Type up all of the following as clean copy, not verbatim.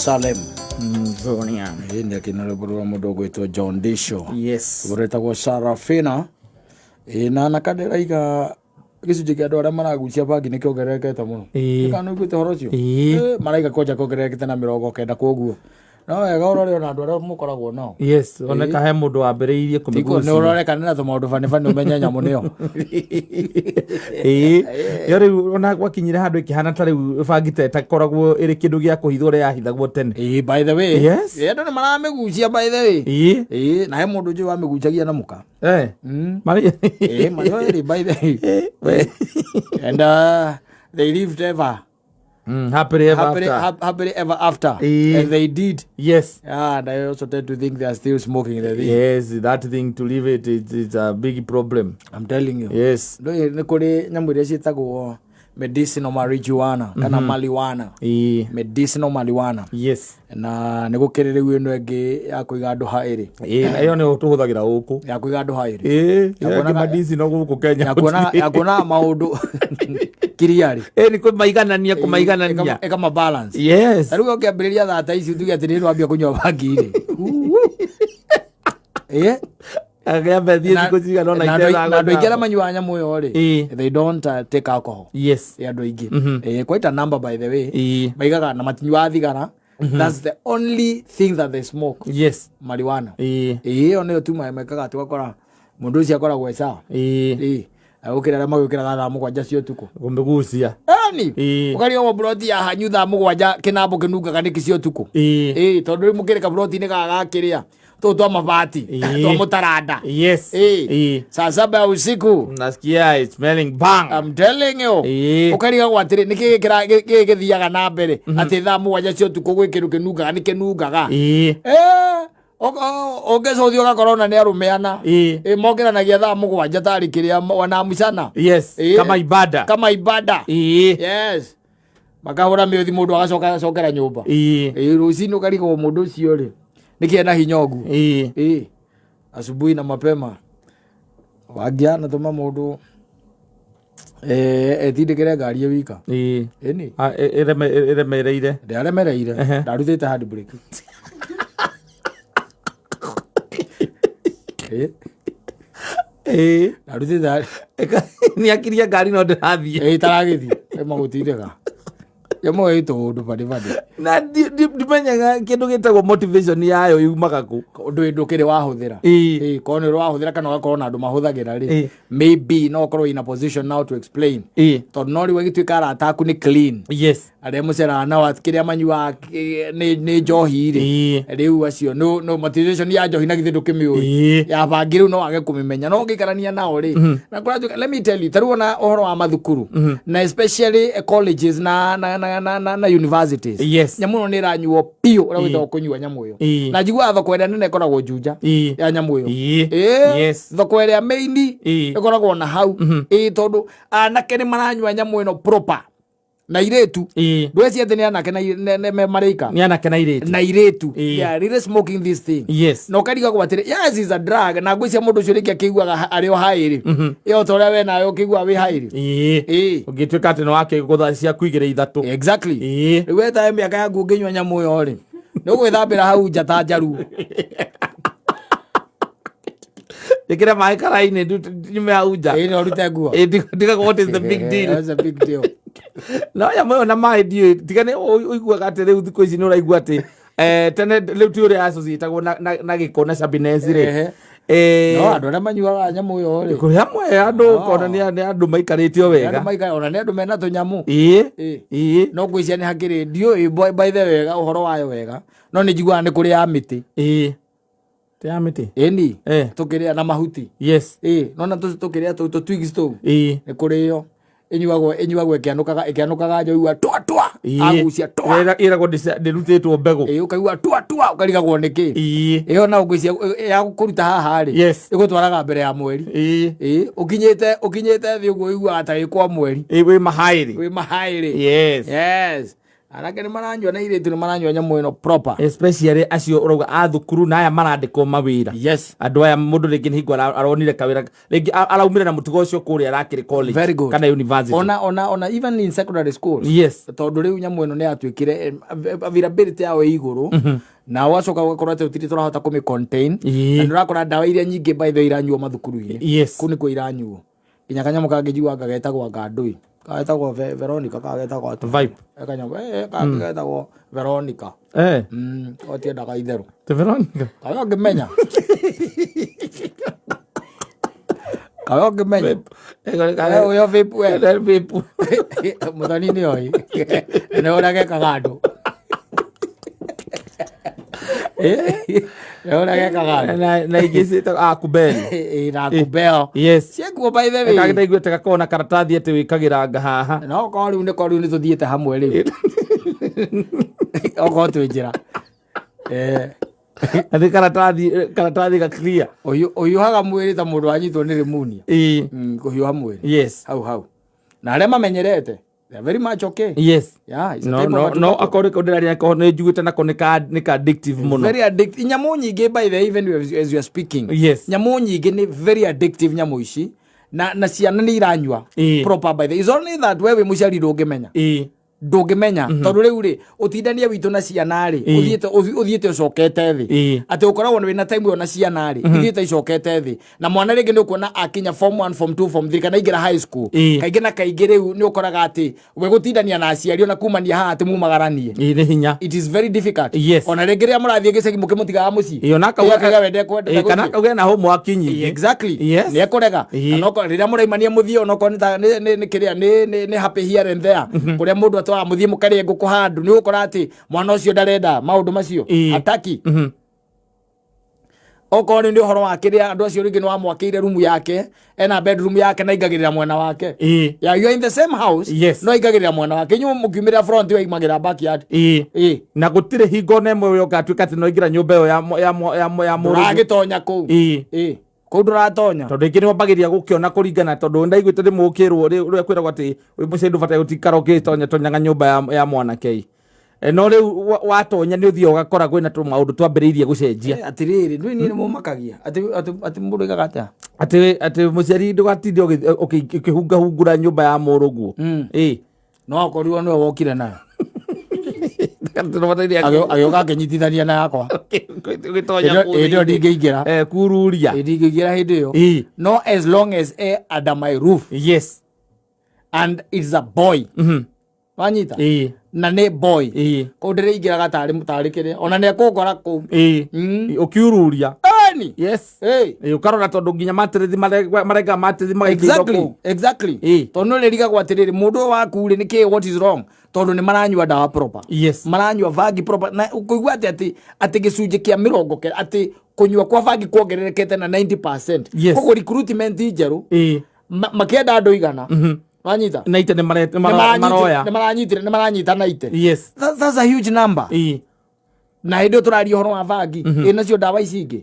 Salem. Mvonia. Ĩ nĩ akĩina rwĩmbo rwa mũndũ ũgwĩtwo John Disho. Yes. Rwĩmbo rwĩtagwo Sarafina. Ĩ na na kandĩraiga gĩcunjĩ kĩa andũ arĩa maragucia bangi nĩ kĩongererekete mũno. Ĩĩ. Kana nĩ ũiguĩte ũhoro ũcio? Ĩĩ. Ĩ, maraiga kwanja kĩongererekete na 90 koguo. No wega ũrore ona andũ arĩa mũkoragwo nao. Yes, oneka he mũndũ wambĩrĩirie Tiko nĩ kũmĩgucia. ũrore kana na tũmaũndũ bani bani ũmenye nyamũ nĩyo. Ĩĩ. Yo rĩu ona gwakinyire handũ ĩkĩhana ta rĩu bangi ta ĩtakoragwo ĩrĩ kĩndũ gĩa kũhithwo ũrĩa yahithagwo tene. Ĩĩ, by the way. Yes. Ĩ, andũ nĩ maramĩgucia by the way. Ĩĩ. Ĩĩ, na he mũndũ njũĩ wamĩgucagia na mũka. Eh. Marĩ. Ĩĩ, marĩ o erĩ by the way. We. And they lived ever. Happily ever Happily, after. happily ever after. Ĩĩ. And they did. Yes. Yeah, and I also tend to think they are still smoking the thing. Yes, that thing to leave it is a big problem. I'm telling you. Yes. Ndũĩ nĩ kũrĩ nyamũ iria ciĩtagwo medicinal marijuana kana marijuana. Ĩĩ. Medicinal marijuana. Yes. Na nĩ gũkĩrĩ rĩu ĩno ĩngĩ ya kũiga andũ haĩrĩ. Ĩĩ, na ĩyo nĩyo tũhũthagĩra gũkũ. Ya kũiga andũ haĩrĩ. Ĩĩ, Ya kuonaga- madicino gũkũ Kenya. Ya kuonaga ya kuonaga maũndũ kiriarĩ. Ĩĩ, nĩ kũmaiganania kũmaiganania. Ĩkama balance. Yes. Ta rĩu ũkĩambĩrĩria thaa ta ici tuge atĩ nĩ wambia kũnyua bangi rĩ. Ĩĩ. Agĩamba thiĩ Na- thikũ cigana ũna na andũ itethaga na andũ aingĩ arĩa gũthamba. manyuaga nyamũ ĩyo rĩ Ĩĩ. they don't take alcohol. Yes. Ĩ, andũ aingĩ. Ĩĩ, quite a number by the way. Ĩĩ. Maigaga na matinyuaga thigara. That's the only thing that they smoke. Yes. Marijuana. Ĩĩ. Ĩĩ, ĩyo nĩyo tu mekaga atĩ ũgakora mũndũ ũcio akoragwo e sawa. Ĩĩ. Ĩĩ. Agũkĩra arĩa magĩũkĩraga thaa 7 cia ũtukũ. Kũmĩgucia. Ĩni. Ĩĩ. Ũkarigwo mburoti ya hanyu thaa 7 kĩnambo kĩnungaga nĩkĩ cia ũtukũ. Ĩĩ. Ĩĩ, tondũ rĩu mũkĩrĩ kaburoti-inĩ gaka gakĩrĩa tũtũ twa mabati Ĩĩ. twa mũtaranda. Yes. Ĩĩ. Ĩĩ. Saa 7 ya usiku. Nasikia it's smelling bang. I'm telling you. Ĩĩ. Ũkarigagwo atĩrĩ nĩkĩ gĩkĩ gĩthiaga na mbere atĩ thaa 7 cia ũtukũ gwĩ kĩndũ kĩnungaga nĩ kĩnungaga. Ĩĩ. Ũngĩcũthia ũgakora ona nĩ arũme ana. Ĩĩ. Ĩĩ, mokĩranagia thaa 7 tarĩ kĩrĩa wanamucana. Yes. Ĩĩ. Kama ibada. Kama ibada. Ĩĩ. Yes. Makahũra mĩũthi mũndũ agacoka agacokera nyũmba. Ĩĩ. Ĩĩ, rũcinĩ ũkarigwo mũndũ ũcio rĩ nĩkĩ ena hinya ũguo. Ĩĩ. Ĩĩ. Asubuhi na mapema wangia anatũma mũndũ etindĩkĩre ngari ĩ wika. Ĩĩ. Ĩni. Ah, ĩremereire. Ndĩaremereire. Ndarutĩte handbrake. Ĩĩ. Ĩĩ. Ndarutĩte Nĩ akiria ngari no ndĩrathiĩ. ĩĩ itaragĩthiĩ. Ĩmagũtindĩka. Nyamũ ĩ tũũndũ bani bani. Na ndimenyaga kĩndũ gĩtagwo motivation yayo yumaga kũ. Ũndũ ndũkĩrĩ wahũthĩra. Ĩĩ. Ĩĩ, korwo nĩ ũrahũthĩra kana ũgakorwo na andũ mahũthagĩra rĩ. Ĩĩ. Maybe no ũkorwo in a position now to explain. Ĩĩ. Tondũ no rĩu ĩgĩtuĩka arata aku nĩ clean. Yes. Arĩa mũceraga nao kĩrĩa manyuaga nĩ njohi rĩ. Ĩĩ. Rĩu acio no motivation ya njohi na githĩ ndũkĩmĩũĩ. Ĩĩ. Ya bangi rĩu no wage kũmĩmenya no ũngĩikarania nao rĩ. Na kũratuĩka let me tell you ta rĩu ona ũhoro wa mathukuru na especially colleges na universities. Yes. Nyamũ ĩno nĩ ĩranyuo biũ ũrĩa wĩtagwo kũnyua nyamũ ĩyo. Ĩĩ. Na njiguaga thoko ĩrĩa nene ĩkoragwo Juja Ĩĩ. ya nyamũ ĩyo. Ĩĩ. Ĩĩ. Yes. Thoko ĩrĩa main Ĩĩ. ĩkoragwo na hau. Ĩĩ, tondũ anake nĩ maranyua nyamũ ĩno proper. Na irĩtu. Ĩĩ. Ndweci atĩ nĩ anake na me marĩika. Nĩ anake na irĩtu. Na irĩtu. Ĩĩ. They are really smoking this thing. Yes. Na ũkarigagwo atĩrĩ, yes is a drug. Na ngwĩciria mũndũ ũcio rĩngĩ akĩiguaga arĩ o haĩrĩ. Ĩyo ta ũrĩa we nawe ũkĩiguaga wĩ haĩrĩ. Ĩĩ. Ĩĩ. Ũngĩtuĩka atĩ nĩ wakĩgũtha ciaku igĩrĩ ithatũ. Exactly. Ĩĩ. Rĩu we tawe mĩaka yaku ũngĩnyua nyamũ ĩyo rĩ, nĩ ũgwĩthambĩra hau nja ta njaruo. Ĩkĩra maĩ karaĩ-inĩ nyume hau nja. Ĩĩ, na ũrute nguo. Ĩĩ, ndigagwo what is the big deal. That's a big deal. No nyamũ ĩyo na maĩ ndiũĩ tiga nĩ ũiguaga atĩ rĩu thikũ ici nĩ ũraigua atĩ tene rĩu ti ũrĩa associatagwo na gĩko na shabiness rĩ. Ehe. No andũ arĩa manyuaga nyamũ ĩyo rĩ. Kũrĩ amwe andũ ũkona nĩ andũ maikarĩte o Andũ wega. maikara ona nĩ andũ mena tũnyamũ. Ĩĩ. Ĩĩ. Ĩĩ. No ngwĩciria nĩ hakĩrĩ ndiũĩ by the way ũhoro wayo wega. No nĩ njiguaga nĩ kũrĩ ya mĩtĩ. Ĩĩ. Ti ya mĩtĩ? Ĩni. Eh. Tũkĩrĩa na mahuti. Yes. Ĩĩ, nona tũkĩrĩa tũ twigs tũu. Ĩĩ. Nĩ kũrĩ ĩyo. Ĩnyuagwo ĩnyuagwo ĩkĩanũkaga njo ũigua twa twa. Ĩĩ. Agucia twa. Ĩragwo ndĩrutĩtwo mbegũ. Ĩĩ, ũkaigua twa twa ũkarigagwo nĩkĩ. Ĩĩ. Ĩyo na ngwĩciria ya kũruta haha rĩ. Yes. Ĩgũtwaraga mbere ya mweri. Ĩĩ. Ĩĩ, ũkinyĩte thĩ ũguo ũiguaga ta wĩ kwa mweri. Ĩĩ, wĩ mahaĩrĩ. Wĩ mahaĩrĩ. Yes. Yes. Anake nĩ maranyua na airĩtu nĩ maranyua nyamũ ĩno proper. Especially acio ũrauga a thukuru na aya marandĩkwo mawĩra. Andũ aya mũndũ rĩngĩ nĩ hingo aronire kawĩra, rĩngĩ araumire na mũtugo ũcio kũrĩa arakĩrĩ college Very good. kana university. Ona even in secondary schools. Tondũ rĩu nyamũ ĩno nĩ yatuĩkire availability yao ĩ igũrũ, na ũgacoka ũgakora atĩ gũtirĩ tũrahota kũmĩ contain. Na nĩ ũrakora ndawa iria nyingĩ, by the way, iranyuo mathukuru-inĩ. Kũu nĩkuo iranyuo, nginya kanyamũ kangĩ njiguaga getagwo anga ndũi kagetagwo Veronica, kagetagwo atĩa? Vibe. Kanyamũ kangĩ getagwo Veronica. Otiendaga itherũ. Te Veronica. Kawe ũngĩmenya, kawe ũngĩmenya. Ũyũ vape we. Vape. Mũthoni nĩ oĩ nĩ ũrĩa gekaga andũ. Nĩ ũrĩa gekaga andũ. Na ingĩ ciĩtagwo akubeli. Na kubeo. Ciekuo, by the way. Kangĩ ndaiguĩte gakoragwo na karatathi atĩ wĩkagĩra nga haha. No okorwo rĩu nĩko rĩu nĩ tũthiĩte hamwe rĩu, okorwo twĩ njĩra. Nĩ karatathi ga clear. Ũhiũhaga mwĩrĩ ta mũndũ wanyitwo nĩ pneumonia. Kũhiũha mwĩrĩ hau hau, na arĩa mamenyerete, they are very much okay. Yeah, it's a No type of no no tobacco. Akorwo nĩko ndĩraria ko nĩ njiguĩte nako nĩ ka addictive mũno. Very addictive nyamũ nyingĩ, by the way, even as you are speaking, nyamũ nyingĩ nĩ very addictive nyamũ ici, na ciana nĩ iranyua proper. By the, it's only that we wĩ mũciari ndũngĩmenya. Ndũngĩmenya tondũ rĩu rĩ ũtindania witũ na ciana rĩ, ũthiĩte ũcokete thĩ. Atĩ ũkoragwo wĩna time ĩyo na ciana rĩ, ithiĩte icokete thĩ, na mwana rĩngĩ nĩ ũkuona akinya form 1, form 2, form 3 kana aingĩra high school. Kaingĩ na kaingĩ rĩu nĩ ũkoraga atĩ we gũtindania na aciari ona kumania haha atĩ mumagaranie, Nĩ hinya. It is very difficult. Ona rĩngĩ rĩrĩa mũrathiĩ gĩcagi mũkĩmũtigaga mũciĩ. Ona akauga Akauga we ndekwenda kana gũthiĩ. akauga na homework nyingĩ. Nĩ ekũrega. Kana okorwo rĩrĩa mũraimania mũthiĩ, onokorwo nĩ ta- nĩ nĩ- nĩ kĩrĩa nĩ happy here and there, kũrĩa mũndũ atwaraga mũthiĩ mũkarĩe ngũkũ handũ, nĩ ũgũkora atĩ mwana ũcio ndarenda maũndũ macio. Hataki. Okorwo nĩ ũhoro wa kĩrĩa, andũ acio rĩngĩ nĩ wamwakĩire rumu yake, ena bedroom yake na aingagĩrĩra mwena wake. Yeah, you are in the same house. No aingagĩrĩra mwena wake, inyuĩ mũkiumĩra front, we aimagĩra backyard. Na gũtirĩ hingo ona ĩmwe ũgatuĩka atĩ no ingĩra nyũmba ĩyo ya mũrũguo. Ndũragĩtonya kũu. Kũu ndũratonya. Tondũ ingĩ nĩ wambagĩrĩria gũkĩona kũringana, tondũ ndaiguĩte rĩmwe ũkĩrwo ũrĩa kwĩragwo atĩ wĩ mũciĩ ndũbataire gũtikara ũgĩtonya tonyaga nyũmba ya mwanake. No rĩu watonya nĩ ũthiaga ũgakora kwĩna tũmaũndũ twambĩrĩirie gũcenjia. Atĩrĩrĩ, ndũĩ niĩ nĩ mũmakagia atĩ mũndũ oigaga atĩa? Atĩ mũciari ndũgatinde ũkĩhungahungura nyũmba ya mũrũguo. No akorirwo nĩwe wokire nayo. Agĩũka akĩnyitithania na yakwa. Ũgĩtonya kũu Hĩndĩ ĩyo thĩinĩ. ndingĩingĩra. Kururia. Ndingĩingĩra hĩndĩ ĩyo. No as long as e under my roof and it's a boy, wanyita? Na nĩ boy, kũu ndĩrĩingĩraga tarĩ kĩrĩa ona nĩ ekũngora kũu. Ũkiururia. Eni. Hey. Ũkarora tondũ nginya matĩrĩthi marenga matĩrĩthi magaikĩrwo kũu. Tondũ nĩ ũrĩrigagwo atĩrĩrĩ, mũndũ ũyũ waku rĩ, nĩkĩ, what is wrong? Tondũ nĩ maranyua ndawa proper. Maranyua bangi proper, na ũkũigua atĩ gĩcunjĩ kĩa 90 atĩ kũnyua kwa bangi kuongererekete na 90%. Koguo recruitment njerũ, makĩenda andũ 100, wanyita? Na ite nĩ maroya. Nĩ maranyita na ite. That's a huge number. Na hĩndĩ ĩyo tũraria ũhoro wa bangi ĩ nacio ndawa ici ingĩ.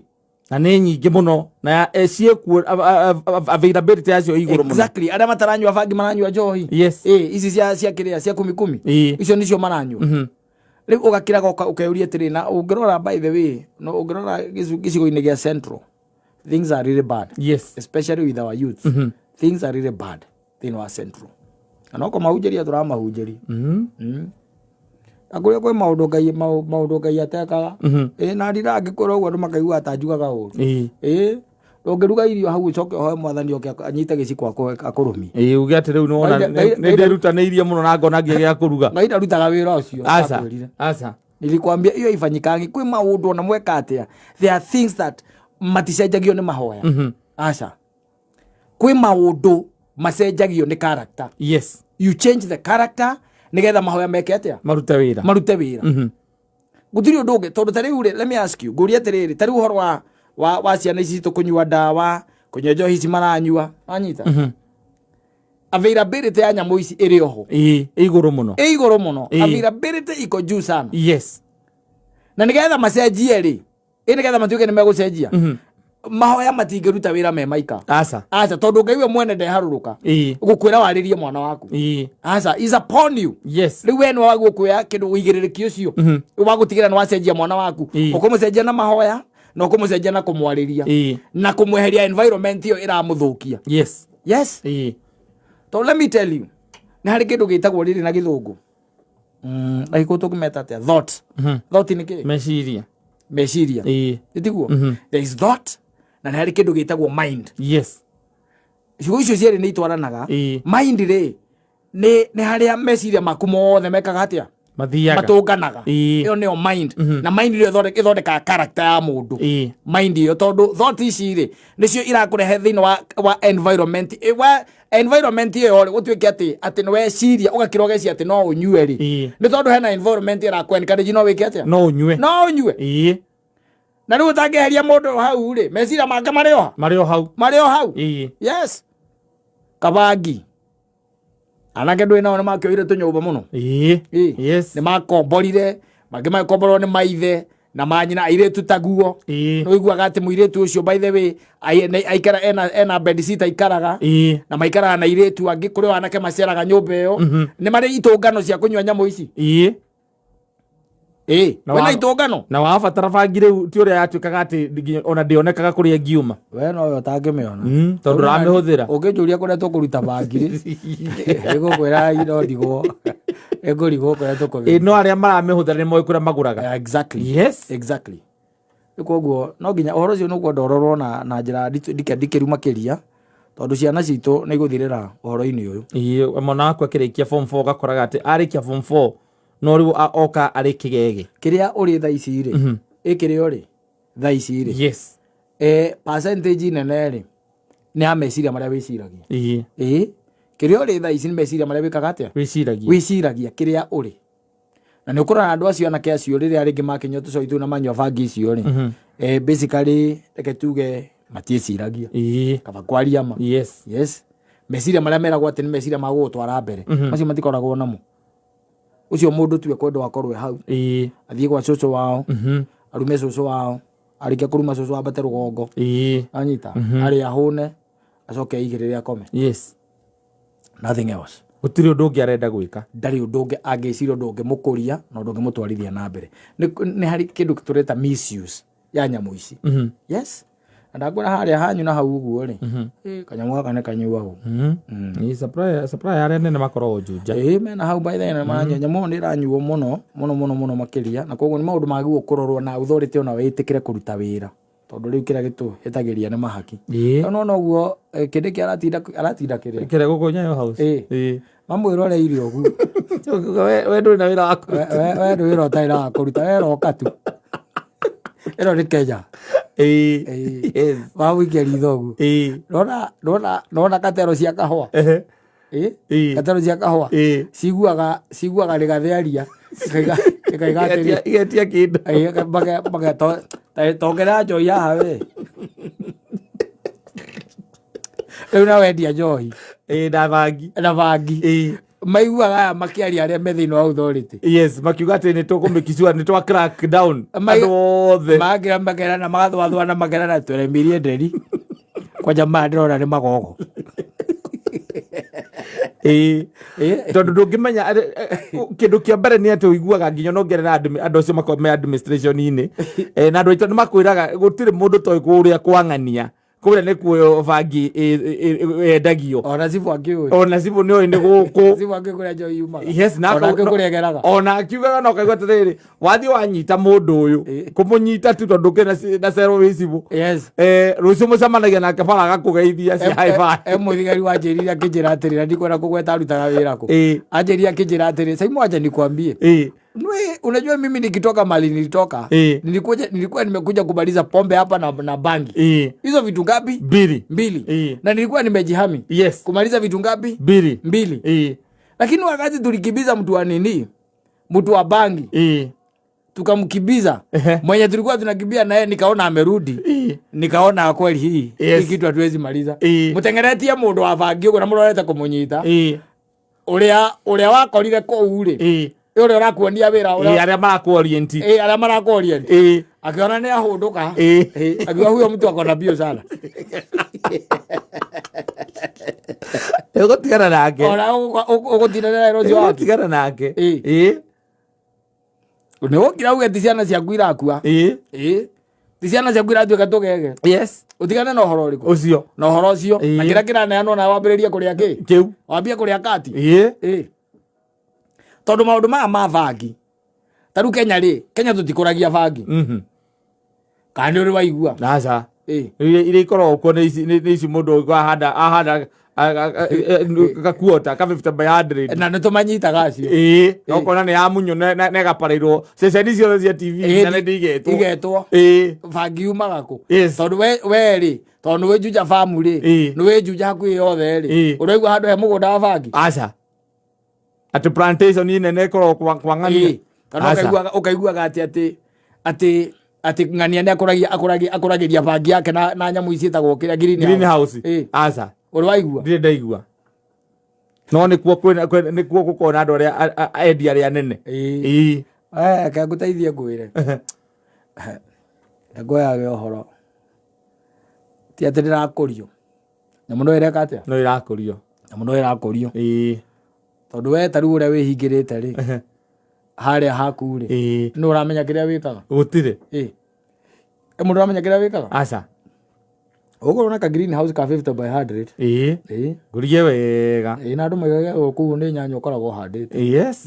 Na nĩ nyingĩ mũno na ciĩkuo, availability yacio ĩ igũrũ mũno. Exactly, arĩa mataranyua bangi maranyua njohi. Ici cia kĩrĩa cia kumi kumi. Icio nicio maranyua. Rĩu ũgakĩraga ũkeyũria atĩrĩ, na ũngĩrora, by the way, no ũngĩrora gĩcigo-inĩ gĩa central, things are really bad. Especially with our youth, things are really bad thĩinĩ wa central, na no kũmahunjĩria tũramahunjĩria. Na kũrĩa kwĩ maũndũ Ngai maũndũ Ngai atekaga. Ĩ na ndira angĩkwĩra ũguo, andũ makaigua ta njugaga ũru. Ĩ ndũngĩruga irio hau ũcoke ũhoe Mwathani oke anyite gĩciko akũrũmie. Uge atĩ rĩu nĩwona nĩ ndĩrutanĩirie mũno na ngona ngĩgĩa gĩa kũruga. Ngai ndarutaga wĩra ũcio. Aca. Ndakwĩrire. Aca. Nilikwambia hiyo ifanyikangi. Kwĩ maũndũ ona mweka atĩa, there are things that maticenjagio nĩ mahoya. Aca, kwĩ maũndũ macenjagio nĩ character. You change the character nĩgetha mahoya meke atĩa? Marute wĩra. Marute wĩra. Gũtirĩ ũndũ ũngĩ, tondũ ta rĩu rĩ, let me ask you, ngũria atĩrĩrĩ, ta rĩu ũhoro wa ciana ici citũ kũnyua ndawa, kũnyua njohi ici maranyua, wanyita? Availability ya nyamũ ici ĩrĩ oho. Ĩ igũrũ mũno. Ĩ igũrũ mũno. Availability iko juu sana. Na nĩgetha macenjie rĩ, ĩ nĩgetha matuĩke nĩ megũcenjia. Mahoya matingĩruta wĩra me maika. Aca. Aca, tondũ Ngai we mwene ndeharũrũka gũkwĩra warĩrie mwana waku. Aca, is upon you. Rĩu we nĩ wagwo kuoya kĩndũ ũigĩrĩrĩki ũcio wa gũtigĩra nĩ wacenjia mwana waku. Ũkũmũcenjia na mahoya na ũkũmũcenjia na kũmwarĩria na kũmweheria environment ĩyo ĩramũthũkia. Yes. Tondũ let me tell you, nĩ harĩ kĩndũ gĩtagwo rĩrĩ na gĩthũngũ, agĩkũyũ tũngĩmeta atĩa? Thought. Thought nĩ kĩ? Meciria. Meciria. Ĩtiguo? There is thought na nĩ harĩ kĩndũ gĩtagwo mind. Ciugo icio cierĩ nĩ itwaranaga. Mind rĩ, nĩ harĩa meciria maku mothe mekaga atĩa? Mathiaga. Matũnganaga. Ĩyo nĩyo mind. Na mind nĩyo ĩthondekaga character ya mũndũ. Mind ĩyo, tondũ thought ici rĩ, nĩcio irakũrehe thĩinĩ wa environment. Wa environment ĩyo rĩ, gũtuĩke atĩ nĩ weciria ũgakira ũgeciria atĩ no ũnyue rĩ, nĩ tondũ hena environment ĩrakũ encourage no wĩke atĩa? No ũnyue. No ũnyue. Na rĩu ũtangĩeheria mũndũ hau rĩ, meciria make marĩ o ha? Marĩ o hau. Marĩ o hau. Yes, kabangi anake ndũĩ nao nĩ makĩoire tũnyũmba mũno. Nĩ makomborire, mangĩ magĩkomborwo nĩ maithe na manyina, airĩtu taguo. Nĩ ũiguaga atĩ mũirĩtu ũcio, by the way, aikara ena bedsitter aikaraga na maikaraga na airĩtu angĩ, kũrĩ o anake maceraga nyũmba ĩyo, nĩ marĩ itũngano cia kũnyua nyamũ ici. Na Kwĩna itũngano. Na wabatara bangi rĩu ti ũrĩa yatuĩkaga atĩ nginya ona ndĩonekaga kũrĩa ĩngiuma. We nowe ũtangĩmĩona. Tondũ ũramĩhũthĩra. Ũngĩnjũria kũrĩa tũkũruta bangi rĩ, ĩgũkwĩra no ndigwo ĩngũrigwo kũrĩa tũkũmĩruta. No arĩa maramĩhũthĩra nĩ moĩ kũrĩa magũraga. Exactly. Exactly. Rĩu koguo no nginya ũhoro ũcio nĩ ũkwenda ũrorwo na njĩra ndikĩru makĩria, tondũ ciana citũ nĩ igũthirĩra ũhoro-inĩ ũyũ. Mwana waku akĩrĩkia form 4, ũgakoraga atĩ arĩkia form 4 no rĩu oka arĩ kĩgege. Kĩrĩa ũrĩ thaa ici rĩ, ĩ kĩrĩa ũrĩ thaa ici rĩ, percentage nene rĩ, nĩ ya meciria marĩa wĩciragia. Ĩ kĩrĩa ũrĩ thaa ici nĩ meciria marĩa wĩkaga atĩa? Wĩciragia. Wĩciragia kĩrĩa ũrĩ, na nĩ ũkũrora andũ acio, anake acio, rĩrĩa rĩngĩ makĩnyua tũcoi tũu na manyua bangi icio rĩ, basically reke tuge matiĩciragia. Kaba kwaria ma. Yes, meciria marĩa meragwo atĩ nĩ meciria ma gũgũtwara mbere, macio matikoragwo namo. Ũcio mũndũ tuwe kwendwo akorwo e hau, athiĩ gwa cũcũ wao, arume cũcũ wao, arĩkia kũruma cũcũ ambate rũgongo, anyita arĩ ahũne, acoke aigĩrĩre akome. Nothing else. Gũtirĩ ũndũ ũngĩ arenda gwĩka. Ndarĩ ũndũ ũngĩ angĩciria, ũndũ ũngĩmũkũria na ũndũ ũngĩmũtwarithia na mbere. Nĩ harĩ kĩndũ tũreta misuse ya nyamũ ici. Yes, na ndakwĩra harĩa hanyu na hau ũguo rĩ, kanyamũ gaka nĩ kanyuagwo. Ĩĩ, supply arĩa nene makoragwo Juja. Ĩĩ, mena hau by the way maranyua nyamũ ĩyo nĩ ĩranyuo mũno mũno mũno mũno makĩria, na koguo nĩ maũndũ magĩrĩirwo kũrorwo na authority ona wĩtĩkĩre kũruta wĩra, tondũ rĩu kĩrĩa gĩtũhĩtagĩria nĩ mahaki. No noguo kĩndĩ kĩa aratinda kĩrĩa. Kĩrĩa gũkũ Nyayo House. Mamwĩroreire ũguo. We ndũrĩ na wĩra wa kũruta. We ndũrĩ wĩra ũtarĩ na wa kũruta, we roka tu, ĩno nĩ Kenya. Mamũikia ritho ũguo. Nona katero cia kahũa. Katero cia kahũa ciguaga rĩgathĩaria ĩkaiga atĩrĩ, Igetia kĩndũ. Tongerera njohi haha we. Rĩu na wendia njohi Na bangi. Na bangi. Maiguaga aya makĩaria arĩa me thĩinĩ wa authority. Yes, makiuga atĩ nĩ tũkũmĩkicua, nĩ twa crack down andũ othe. Makĩra makerana, magathwathwana, makerana tweremirie nderi kwanja maya ndĩrona nĩ magogo. Tondũ ndũngĩmenya kĩndũ kĩa mbere nĩ atĩ ũiguaga nginya onongerera andũ acio makoragwo me administration-inĩ. Na andũ aitũ nĩ makwĩraga gũtirĩ mũndũ toĩ kũrĩa kwang'ania, kũrĩa nĩ kuo bangi yendagio. Ona cibũ akĩũĩ. Ona cibũ nĩ oĩ nĩ gũkũ. Cibũ akĩũĩ kũrĩa njohi yumaga. Yes, na Ona akĩũĩ kũrĩa ĩgeraga. Ona akiugaga na ũkaigua atĩrĩrĩ, wathiĩ wanyita mũndũ ũyũ, kũmũnyita tu tondũ ũkĩrĩ na cero wĩ cibũ. Rũciũ mũcemanagia nake bara agakũgeithia cia high five. E mũthigari wanjĩrire akĩnjĩra atĩrĩ, na ndikwenda kũgweta arutaga wĩra kũ. Anjĩrire akĩnjĩra atĩrĩ, "Saimu, acha nikwambie. Nwe, unajua mimi nikitoka mali nilitoka, nilikuwa nimekuja kumaliza pombe hapa na bangi. Hizo vitu ngapi?" Mbili. Mbili. "Na nilikuwa nimejihami kumaliza vitu ngapi?" Mbili. "Mbili. Lakini wakati tulikimbiza mtu wa nini, mtu wa bangi, tukamkimbiza, mwenye tulikuwa tunakimbia naye nikaona amerudi. Nikaona kweli hii hii kitu hatuwezi maliza. Mutengeretie mundu wa bangi uguo na murorete kumunyita, uria wakorire kuu ri, Ũrĩa ũrakuonia wĩra ũrĩa arĩa marakuorient. Arĩa marakuorient. Akiona nĩ ahũndũka. Akiuga huyo mtu akona mbio sana. Ũgũtigana nake. Ona ũgũtindanĩra wĩra ũcio wake. Ũgũtigana nake. Nĩ wokira uge ti ciana ciaku irakua. Ti ciana ciaku iratuĩka tũgege. Yes. Ũtigane na ũhoro ũrĩkũ? Ũcio. Na ũhoro ũcio. Na kĩrĩa kĩraneanwo nawe wambĩrĩrie kũrĩa kĩ? Kĩu. Wambie kũrĩa kati. Tondũ maũndũ maya ma bangi ta rĩu Kenya rĩ, Kenya tũtikũragia bangi. Kana nĩ ũrĩ waigua? Aca. Iria ikoragwo kuo nĩ ici nĩ ici mũndũ ahanda ahanda gakuota ka 50 by 100. Na nĩ tũmanyitaga acio. Ĩĩ, ũkona nĩ yamunywo na ĩgaparĩrwo ceceni ciothe cia TV na nĩ igetwo. Igetwo. Bangi yumaga kũ? Tondũ we rĩ, tondũ nĩ wĩ Juja farm rĩ, nĩ wĩ Juja hakuhĩ yothe rĩ, ũraigua handũ he mũgũnda wa bangi? Aca. Atĩ plantation nene ĩkoragwo kwa ng'ania. Kana ũkaiguaga atĩ atĩ atĩ atĩ ng'ania nĩ akũragia akũragia akũragĩria bangi yake na nyamũ ici ciĩtagwo kĩrĩa green green house. Aca. Ũrĩ waigua? Ndirĩ ndaigua. No nĩkuo kwĩna nĩkuo gũkoragwo na andũ arĩa endia arĩa anene. Reke ngũteithie ngwĩre. Ngũheage ũhoro. Ti atĩ ndĩrakũrio. Nyamũ no ĩreka atĩa? No ĩrakũrio. Nyamũ no ĩrakũrio. Tondũ we ta rĩu ũrĩa wĩhingĩrĩte rĩ, harĩa haku rĩ, nĩ ũramenya kĩrĩa wĩkaga? Gũtirĩ. Mũndũ ũramenya kĩrĩa wĩkaga? Aca. Ũgũrwo na ka green house ka 50 by 100. Ngũrige wega. Na andũ maigage kũu nĩ nyanya ũkoragwo ũhandĩte. Yes.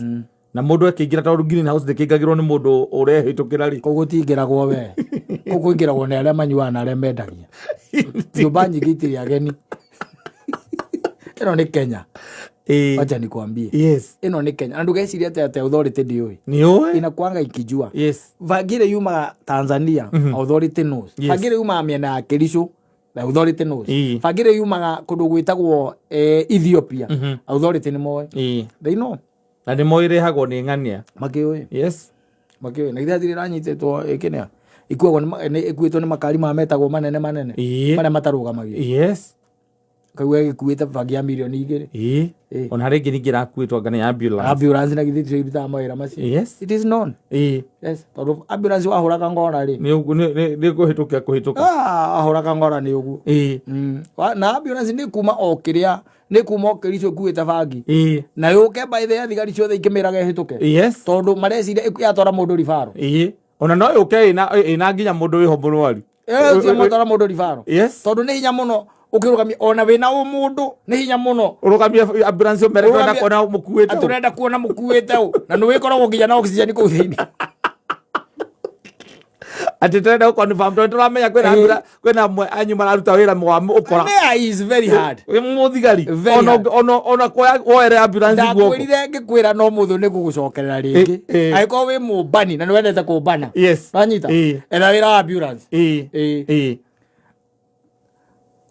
Na mũndũ akĩingĩra tondũ green house ndĩkĩingagĩrwo nĩ mũndũ ũrehĩtũkĩra rĩ. Kũu gũtingĩragwo we. Kũu kũingĩragwo nĩ arĩa manyuaga na arĩa mendagia. Nyũmba nyingĩ itirĩ ageni. Ĩno nĩ Kenya. Wacha nikwambie. Yes. Ĩno nĩ Kenya. Na ndũgecirie atĩ atĩ authority ndĩũĩ. Nĩũĩ. Inakuanga ikijua. Yes. Bangi ĩrĩa yumaga Tanzania, authority knows. Yes. Bangi ĩrĩa yumaga mĩena ya Kericho, the authority knows. Bangi ĩrĩa yumaga kũndũ gwĩtagwo Ethiopia, authority nĩ moĩ. They know. Na nĩ moĩ ĩrehagwo nĩ ng'ania. Makĩũĩ. Yes. Makĩũĩ. Na githĩ hatirĩ ĩranyitĩtwo ĩkĩnĩa? Ikuagwo nĩ ĩkuĩtwo nĩ makari maya metagwo manene manene. Marĩa matarũgamagio. Yes. Kaigua gĩkuĩte bangi ya mirioni 2. Ona harĩ ĩngĩ ningĩ ĩrakuĩtwo anga nĩ ambulance. Ambulance na githĩ ticio irutaga mawĩra macio. Yes. It is known. Yes. Tondũ ambulance wahũraga ngora rĩ. Nĩ kũhĩtũkia kũhĩtũka. Ahũraga ngora nĩ ũguo. Na ambulance nĩ kuma o kĩrĩa, nĩ kuma o Kericho ĩkuĩte bangi. Na yũke by the way thigari ciothe ikĩmĩraga ĩhĩtũke. Yes. Tondũ mareciria yatwara mũndũ ribaro. Ona no yũke ĩna nginya mũndũ wĩho mũrwaru. Ũcio mwatwara mũndũ ribaro. Yes. Tondũ nĩ hinya mũno ũkĩrũgamia ona wĩna ũmũndũ nĩ hinya mũno. Ũrũgamie ambulance ũmere Ũrũgamie tũrenda kuona mũkuĩte ũ. Tũrenda kuona mũkuĩte ũ. Na nĩ wĩkoragwo nginya na oxygen kũu thĩinĩ. Atĩ tũrenda gũ confirm tondũ tũramenya kwĩna amwe anyu mararuta wĩra wa ũkora. There is very hard. Wĩ mũthigari. Very hard. Ona kuoya woere ambulance guoko. Ndakwĩrire ngĩkwĩra no mũthũ nĩ ngũgũcokerera rĩngĩ. Angĩkorwo wĩ mũmbani na nĩ wendete kũmbana. Yes. Wanyita? Etha wĩra wa ambulance.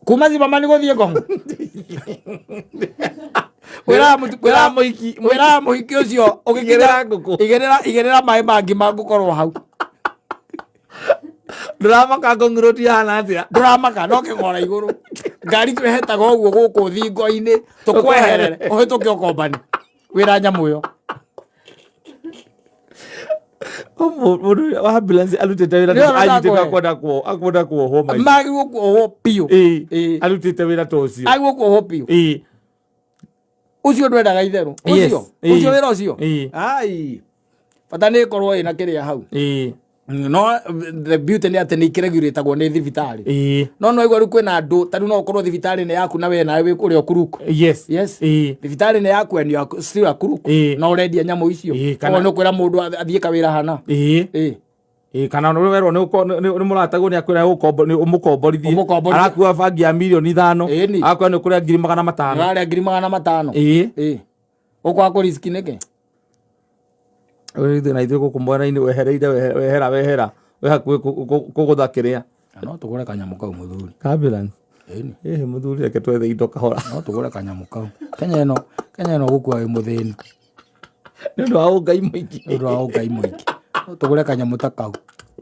Kuma Zimmerman gũthiĩ Ngong. Wĩra Wĩra mũhiki. Wĩra mũhiki ũcio ũgĩkinya Igĩrĩra ngũkũ. Igĩrĩra maĩ mangĩ mangũkorwo hau. Ndũramaka Ngong Road ihana atĩa? Ndũramaka no kĩng'ora igũrũ. Ngari twehetaga ũguo gũkũ thingo-inĩ tũkweherere ũhĩtũke ũkombani. Wĩra nyamũ ĩyo. Mũndũ wa ambulance arutĩte wĩra Nĩ ona anyitĩtwo ndakũhe. akwenda kuohwo maitho. Magĩrĩirwo kuohwo biũ. Arutĩte wĩra ta ũcio. Agĩrĩirwo kuohwo biũ. Ũcio ndwendaga itherũ. Yes. Ũcio. Ũcio wĩra ũcio. Ai. Bata nĩ ĩkorwo ĩna kĩrĩa hau. No the beauty nĩ atĩ nĩ ikĩregulatagwo nĩ thibitarĩ. No no igua rĩu kwĩna andũ ta rĩu no ũkorwo thibitarĩ-inĩ yaku na we nawe wĩ kũrĩa ũkuruku. Yes. Yes. Thibitarĩ-inĩ yaku and you are still a crook. No ũrendia nyamũ icio. Kana Koguo nĩ ũkwĩra mũndũ athiĩ kawĩra hana. Kana nĩ werwo nĩ mũratagwo nĩ akwĩra nĩ ũmũkomborithie. Ũmũkomborithie. Arakua bangi ya mirioni 5. Akwĩra nĩ ũkũrĩa ngiri magana matano. Ũrarĩa ngiri magana matano. Ũkwaga kũ risk nĩkĩ? Ithuĩ na ithuĩ gũkũ mwena-inĩ wehereire, wehera, wehera. Wĩ hakuhĩ kũgũtha kĩrĩa. Na no tũgũre kanyamũ kau mũthuri. Ambulance. Ĩni. Ĩhĩ mũthuri reke twethe indo kahora. No tũgũre kanyamũ kau. Kenya ĩno, Kenya ĩno gũkua wĩ mũthĩni. Nĩ ũndũ wa ũngai mũingĩ. Nĩ ũndũ wa ũngai mũingĩ. No tũgũre kanyamũ ta kau.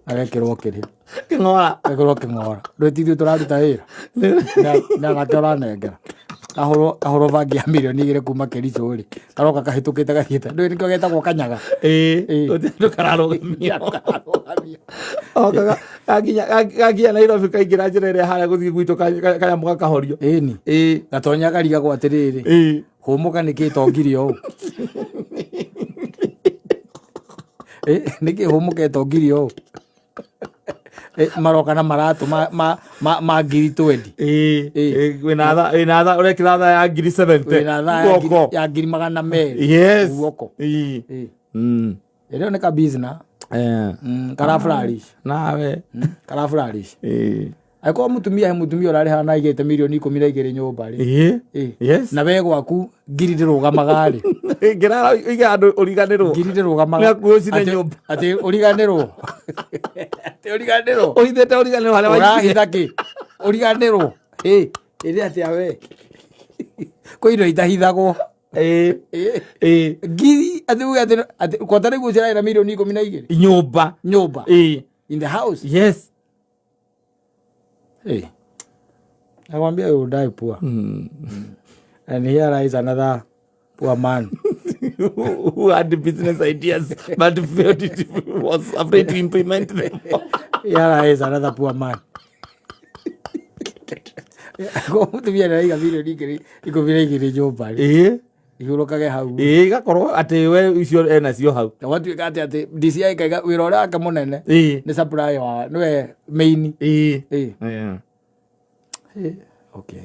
Na gekĩrwo kĩrĩa. Kĩng'ora. Gekĩrwo kĩng'ora. Ndũĩ ti ithuĩ tũraruta wĩra. Nĩ anake ũranengera. Kahũrwo kahũrwo bangi ya mirioni 2 kuma Kericho rĩ, karoka kahĩtũkĩte gathiĩte. Ndũĩ nĩkĩo getagwo kanyaga. Ĩĩ. Ĩĩ. Gũtirĩ andũ kararũgamio. Kararũgamio. O, gakinya Nairobi kaingĩra njĩra ĩrĩa harĩa gũthiĩ gwitũ kanyamũ gakahorio. Ĩni. Ĩĩ. Gatonya karigagwo atĩrĩrĩ. Ĩĩ. Hũmũka nĩkĩ tongiri ũũ? Nĩkĩ hũmũka tongiri ũũ? Maroka na maratũ ma ngiri 20. Ĩĩ. Ĩĩ. Ĩĩ, wĩna tha ũrekĩra tha ya ngiri 70. Wĩna thaa ya ngiri- Guoko. ya ngiri 200. Yes. Guoko. Ĩĩ. Ĩĩ. Ĩrĩo nĩ kabizina. Kara flourish. Nawe. Kara flourish. Ĩĩ. Angĩkorwo mũtumia he mũtumia ũrarĩha na aigĩte mirioni 12 nyũmba rĩ. Ĩĩ. Ĩĩ. Yes. Na we gwaku ngiri ndĩrũgamaga rĩ. Ingĩrara ũige handũ ũriganĩrwo. Ngiri ndĩrũgamaga. Nĩ akuo ũcine Atĩ- nyũmba. Atĩ ũriganĩrwo. Atĩ ũriganĩrwo. Ũhithĩte ũriganĩrwo harĩa waigire. Ũrahitha kĩ? Ũriganĩrwo. Ĩĩ. Ĩrĩ atĩa we? Kwĩ indo itahithagwo. Ĩĩ. Ĩĩ. Ĩĩ. Ngiri atĩ uge atĩ kwata rĩu ũciraĩ na mirioni 12. Nyũmba. Nyũmba. Ĩĩ. In the house. Yes. Hey. Nakwambia you will die poor. And here lies another poor man. Who had the business ideas but failed it, was afraid to implement them. Here lies another poor man. Ko mutumia nĩaraiga mirioni 12 nyũmba rĩ. Ĩĩ. Ihurũkage hau. Ĩĩ, igakorwo atĩ we icio enacio hau. Na gwatuĩka atĩ DCI kaiga wĩra ũrĩa wake mũnene Ĩĩ. nĩ supply wa nĩwe main. Ĩĩ. Ĩĩ. Ĩĩ. Ĩĩ. Okay.